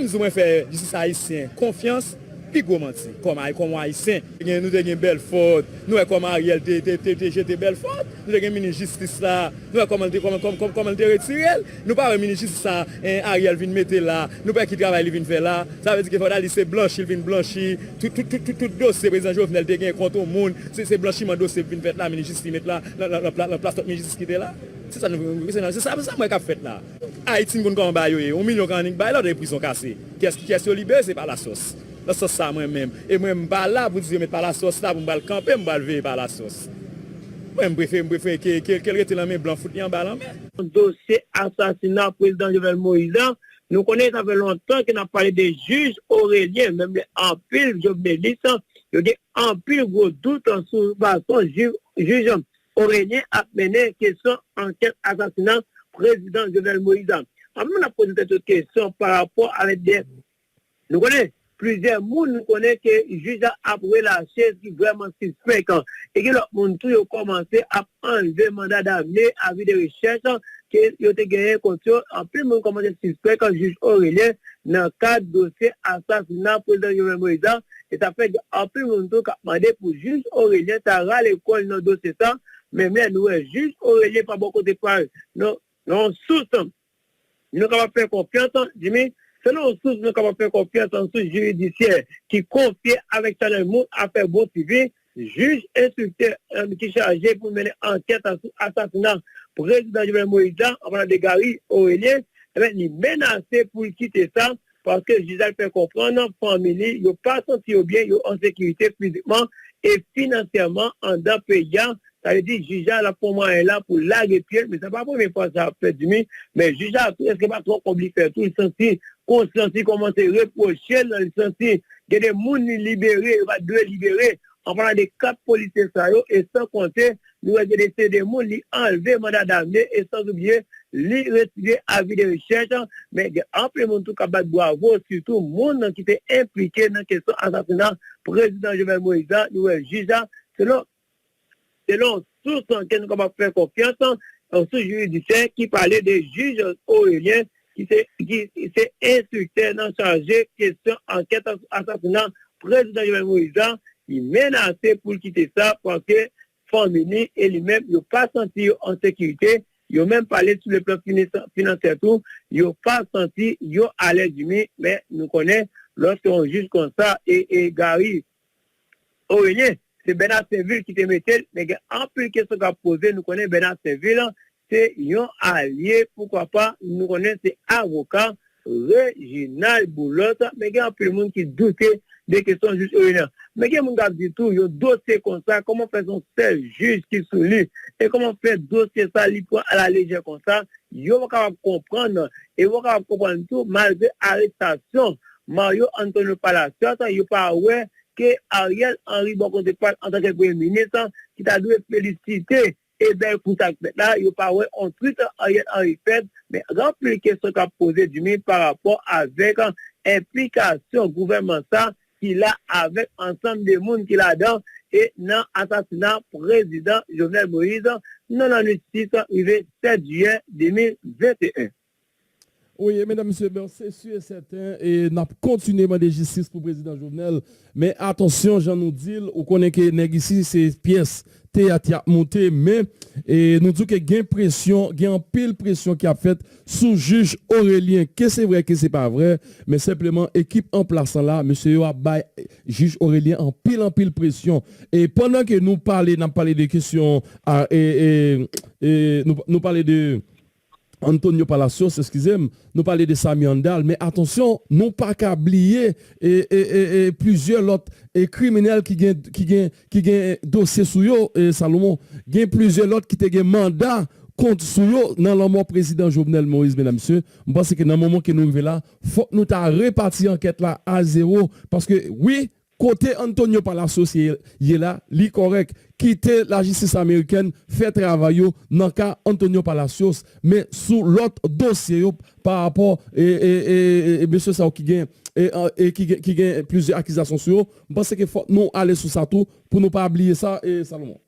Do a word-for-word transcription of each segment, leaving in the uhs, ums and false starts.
Di mwen fè jistis ayisyen konfyans, pi gwo manti. Kòm ay, kòm ayisyen, gen, nou te gen Belfort, nou wè kòman Ariel te, te, te, te jete Belfort, nou te gen minis jistis la, nou wè kòman l te, kòman, kòman, kòman, kòman l te retire l. Nou pa wè minis jistis sa, en, Ariel vin mete la, nou pa wè ki travay li vin fè la. Sa vle di ke fòk ta di se blanchi l vin blanchi tout, tout, tout, tout, tout dosye prezidan Jovenel te gen kont yon moun, se, se blanchiman dosye vin fèt la, minis jistis li met la, nan, nan, nan pla-, nan plas lòt minis jistis ki te la. Se sa nou, se sa, se sa mwen k ap fèt la. Ayiti, n konn kòman bagay yo ye. Yon milyon ka annik bay, lòt e prizon kase. Kiyès, kiyès yo libere? Se Palacios. Nan sans sa, mwen menm. E mwen, m pa la pou di yo met Palacios la, pou m pral kanpe, m pral veye Palacios. Mwen, m prefere, m prefere ke, ke, ke l rete nan men blan, fout li anba lanmè. Dosye asasina prezidan Jovenel Moïse la, nou konnen sa fè lontan ke n ap pale de jij Orelyen, menm lè anpil jovenelis, yo gen anpil gwo dout sou fason jij, jij Orelyen ap mennen kesyon ankèt asasina prezidan Jovenel Moïse la. Anpil moun ap poze tèt yo kesyon pa rapò avèk de, nou konnen, plizyè moun nou konnen ke jij la ap relache ki vrèman sispèk. E gen lòt moun tou yo kòmanse ap anlve manda damne, avi de rechèch ke yo te genyen kont yo. Anpil moun kòmanse sispèk jij Orelyen nan kad dosye asasina prezidan Jovenel Moïse la. E sa fè gen anpil moun tou k ap mande pou jij Orelyen ta rale kò l nan dosye sa. Menm lè nou wè jij Orelyen pa bò kote pa l. Non, non, sous nou kapab fè konfyans, Jimmy, selon yon sous nou kapab fè konfyans, yon sous jiridisyè ki konfye avèk Channel Moun Afè Bon T V, jij enstriktè, eh, ki chaje pou mennen ankèt sou asasina prezidan Jovenel Moïse la, an palan de Gary Orelien, ebyen, li menase pou l kite sa, paske jij la fè konprann fanmi li, yo pa santi yo byen, yo an sekirite fizikman e finansyèman anndan peyi a. Sa vle di, jij la, l ap pran mwayen la pou lage pye l, men sa pa premye fwa sa ap fèt, Jimmy. Men jij la tou, èske pa twò kòb li fè tou, li santi konsyans li kòmanse repwoche l, li santi gen de moun li libere, yo pa t dwe libere. An palan de kat polisye sa yo, e san konte, nou wè gen de, se de moun li anlve manda damne, e san oubliye, li retire avi de rechèch, men gen anpil moun tou k ap bat bwavo, sitou moun ki te enplike nan kesyon asasina prezidan Jovenel Moïse la, nou wè jij la, selon, selon sous ke nou kapab fè konfyans, yon sous jiridisyè ki pale de jij Orelien, ki se, ki se enstriktè nan chaje kesyon ankèt asasina prezidan Jovenel Moïse la, li menase pou l kite sa, paske fanmi li e li menm, yo pa santi yo an sekirite, yo menm pale sou le plan finis-, finansyè tou, yo pa santi yo alèz, Jimmy, men nou konnen, lòske yon jij konsa, e, e Gary Orelien, se Bernard Sainvil ki te mete l, men gen anpil kesyon k ap poze, nou konnen Bernard Sainvil, se yon alye, poukwa pa, nou konnen se avoka Reginald Boulos, men gen anpil moun ki doute de kesyon jij Orelien. Men gen moun k ap di tou, yon dosye konsa, kòman fè se yon sèl jij ki sou li? E kòman fè dosye sa li pran alalejè konsa? Yo pa kapab konprann, e yo pa kapab konprann tou, malgre arestasyon Mario Antonio Palacios, yo pa wè ke Ariel Henry bò kote pa l antanke premye minis, ki ta dwe felisite e bèl kou sa k fèt la, yo pa wè on twit Ariel Henry fèt, men gen anpil kesyon k ap poze, Jimmy, pa rapò avèk enplikasyon gouvènman sa ki la avèk ansanm de moun ki ladan e nan asasina prezidan Jovenel Moïse nan lannwit sis rive sèt jiyè de mil venteyen. Wi, e medam, mesye, bon, se si e sèten, e n ap kontinye mande jistis pou prezidan Jovenel. Men atansyon, jan nou di l, ou konnen ke nèg isi se pyès teyat y ap monte, men, e nou di w ke gen presyon, gen anpil presyon ki ap fèt sou jij Orelien, ke se vrè, ke se pa vrè, men senpleman ekip an plas lan la, mesye yo ap bay jij Orelien anpil, anpil presyon. E pandan ke nou pale, n ap pale de kesyon, a, e, e, e, nou, nou pale de Antonio Palacios, eskize m, nou pale de Samy Handal, men atansyon, nou pa ka bliye e, e, e, e plizyè lòt e kriminèl ki gen, ki gen, ki gen dosye sou yo, e Salomon, gen plizyè lòt ki te gen manda kont sou yo nan lanmò prezidan Jovenel Moïse, medam, mesye. M panse ke nan moman ke nou rive la, fòk nou ta repati ankèt la a zewo, paske wi, kote Antonio Palacios ye, ye la, li kòrèk. Kite lajistis amerikèn fè travay yo nan ka Antonio Palacios, men sou lòt dosye yo pa rapò e, e, e, e, e mesye sa yo ki gen, e, e, ki gen, ki gen plizyè akizasyon sou yo, m panse ke fòk nou ale sou sa tou pou nou pa bliye sa, e Salomon.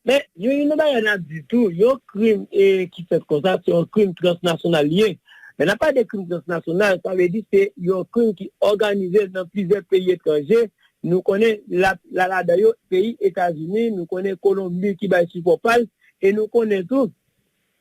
Men, gen yon bagay n ap di tou, yon krim, e, ki fèt konsa, se yon krim transnasyonal li ye. Lè n ap pale de krim transnasyonal, sa vle di se yon krim ki òganize nan plizyè peyi etranje. Nou konnen la, la ladan yo, peyi Etazini, nou konnen Kolonbi ki bay sipò pa l, e nou konnen tou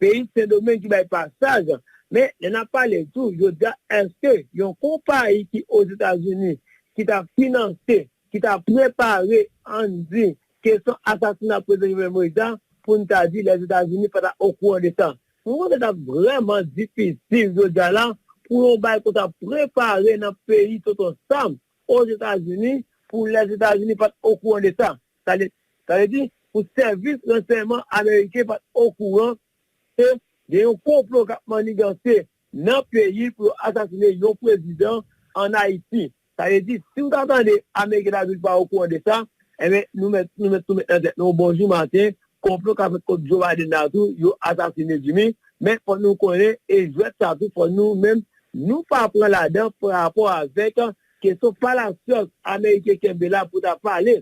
peyi Sendomeng ki bay pasaj. Men, lè n ap pale tou, jodi a, èske yon konpayi ki Ozetazini, ki ta finanse, ki ta prepare, ann di, kesyon asasina prezidan Jovenel Moïse la, pou n ta di Lèzetazini pa ta okouran de sa? Mwen panse sa vrèman difisil jodi a la pou yon bagay konsa prepare nan peyi Tonton Sam, Ozetazini, pou Lèzetazini pa t okouran de sa. Sa vle, sa vle di, pou sèvis ransèyman ameriken pa t okouran ke gen yon konplo k ap maniganse nan peyi pou yo asasinen yon prezidan ann Ayiti. Sa vle di, si w ta tande Ameriken ta di w pa okouran de sa, enben, nou mèt, nou mèt tou met nan tèt nou, yon bon jou maten, konplo k ap fèt kont Joe Biden la tou, yo asasinen Jimmy. Men, fò nou konnen, e jwèt sa tou, fò nou menm, nou pa pran ladan pa rapò avèk kesyon falasyòz Ameriken kenbe la pou ta pale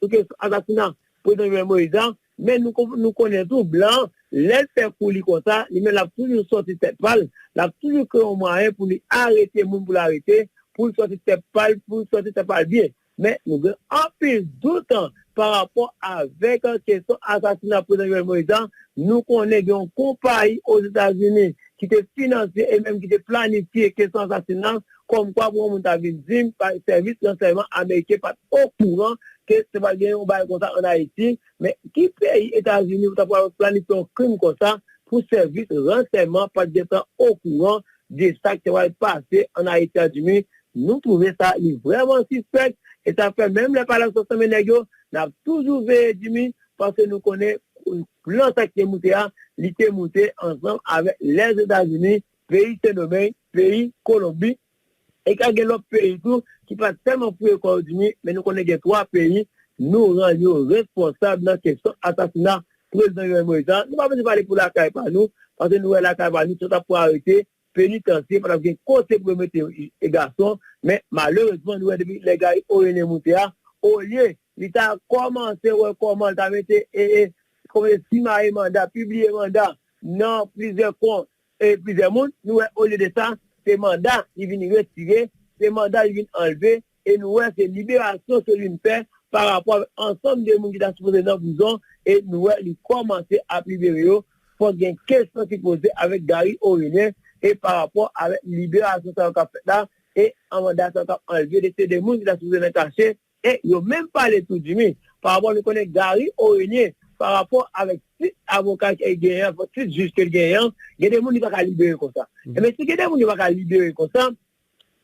sou kesyon asasina prezidan Jovenel Moïse la, men nou, kon- nou konnen tou, blan, lè l fè kou li konsa, li menm l ap toujou sòti tèt pa l, l ap toujou kreye yon mwayen pou li arete moun pou l arete, pou l sòti tèt pa l, pou l sòti tèt pa l byen. Men nou gen anpil dout pa rapò avèk kesyon asasina prezidan Jovenel Moïse la. Nou konnen gen yon konpayi Ozetazini ki te finanse e menm ki te planifye kesyon asasina, kòmkwa pou yon moun ta vin di m, pa, sèvis ransèyman ameriken pa t okouran ke te pral gen yon bagay konsa ann Ayiti. Men ki peyi Etazini pou ta pral planifye yon krim konsa pou sèvis ransèyman pa t gentan okouran de sa k te pral pase ann Ayiti a, Jimmy? Nou twouve sa li vrèman sispèk, e sa fè menm lè palè sa sanble nèg yo, n ap toujou veye, Jimmy, paske nou konnen plan sa ki te moute a, li te moute ansanm avèk Lèzetazini, peyi Sendomeng, peyi Kolonbi, e ka gen lòt peyi tou ki pa t sèlman fouye kò yo, Jimmy, men nou konnen gen twa peyi nou rann yo responsab nan kesyon asasina prezidan Jovenel Moïse la. Nou pa bezwen pale pou lakay pa nou, paske nou wè lakay pa nou, si yo ta pou arete, penitansye pa t ap gen kote pou yo mete gason, men malerezman, nou wè depi lè Gary Orelien moute a, olye li ta kòmanse wè kòman l ta mete, e, e, kòman simaye manda, pibliye manda nan plizyè kont, e plizyè moun, nou wè olye de sa, se manda li vin retire, se manda li vin anlve, e nou wè se liberasyon ke li vin fè pa rapò avèk ansanm de moun ki ta sipoze nan prizon, e nou wè li kòmanse ap libere yo. Fòk gen kesyon ki poze avèk Gary Orelien, e pa rapò avèk liberasyon sa yo k ap fèt la, e an manda sa yo k ap anlve de se de moun ki ta sipoze nan kache, e yo menm pale tou, Jimmy, pa rapò nou konnen Gary Orelien, pa rapò avèk tit avoka ke l genyen an, tit jij ke l genyen an, gen de moun li pa ka libere konsa. Ebyen, si gen de moun yo pa ka libere konsa,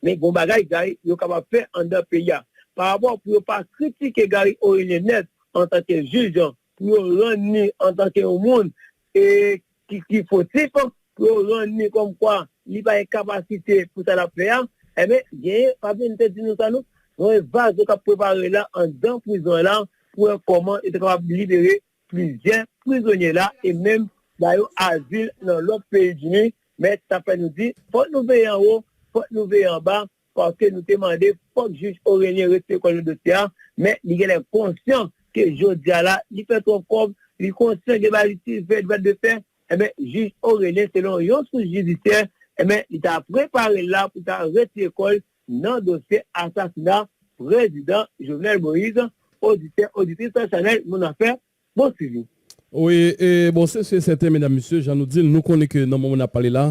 men gon bagay Gary yo kapab fè anndan peyi a. Pa rapò pou yo pa kritike Gary Orelien nèt antanke jij, pou yo rann li antanke yon moun, e, ki, ki fotif, pou yo rann li kòmkwa li pa gen kapasite pou sa l ap fè a, enben, genyen, pa byen te di nou sa non, yon evazyon k ap prepare la anndan prizon la pou wè kòman yo te kapab libere plizyè prizonye la e menm ba yo azil nan lòt peyi, Jimmy, men sa fè nou di, fòk nou veye anwo, fòk nou veye anba, paske nou te mande, fòk jij Orelien retire kò l nan dosye a, men li genlè konsyan ke jodi a la, li fè twòp kòb, li konsyan gen bagay li ti fè, dwèt de fè, enben, jij Orelien, selon yon sous jidisyè, enben, li ta prepare l la pou ta retire kò l nan dosye asasina prezidan Jovenel Moïse, oditè, oditris Chanèl Moun Afè, bon swivi. Wi, e, bon, se si e sèten, medam, mesye, jan nou di l, nou konnen ke nan moman n ap pale la,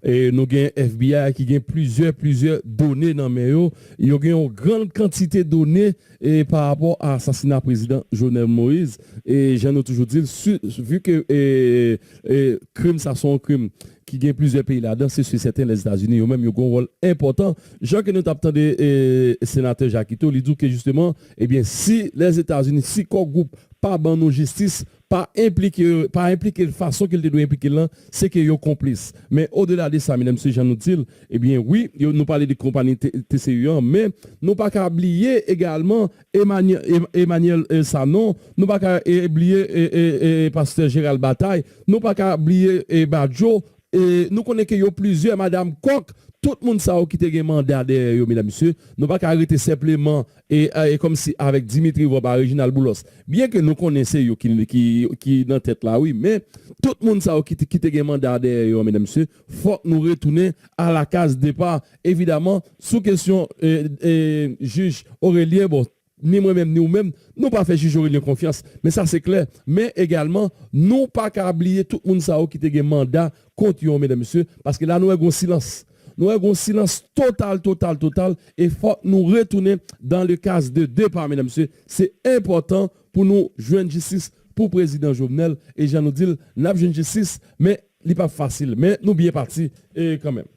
e, nou gen F B I ki gen plizyè, plizyè done nan men yo. Yo gen yon gran kantite done, e, pa rapò a asasina prezidan Jovenel Moïse. E, jan nou toujou di l, si, vi ke, e, e, krim sa se yon krim ki gen plizyè peyi ladan, se si e sèten Lèzetazini, yo menm, yo gen yon wòl enpòtan. Jan ke nou t ap tande, e, senatè Jakito, li di w ke jisteman, ebyen, si Lèzetazini, si Core Group pa ban nou jistis, pa enplike, pa enplike l fason ke l te dwe enplike l lan, se ke yo konplis. Men odela de sa, medam, mesye, jan nou di l, ebyen, wi, yo, nou pale de konpayi T-, T C U an, men nou pa ka bliye egalman Emmanuel, Em-, Emmanuel, e, Sanon, nou pa ka, e, bliye, e, e, e, pastè Gérald Bataille, nou pa ka bliye, e, Bajo, e, nou konnen ke yo plizyè, madam Kòk, tout moun sa yo ki te gen manda dèyè yo, medam, mesye, nou pa ka rete senpleman e, e kòmsi avèk Dimitri Vorbe a Reginald Boulos. Byen ke nou konnen se yo ki, ki, ki nan tèt la, wi, men tout moun sa yo ki, te- ki te gen manda dèyè yo, medam, mesye, fòk nou retounen a la case départ. Evidaman, sou kesyon e, e, jij Aurélien, bon, ni mwen menm, ni ou menm, nou pa fè jij Aurélien konfyans. Men sa se klè. Men egalman, nou pa ka bliye tout moun sa yo ki te gen manda kont yo, medam, mesye, paske la nou wè gon silans. Nou wè gon silans total, total, total, e fòk nou retounen dans le case de départ, medam, mesye. Se enpòtan pou nou jwenn jistis pou prezidan Jovenel, e jan nou di l, n ap jwenn jistis, men li p ap fasil, men nou byen pati e kanmenm.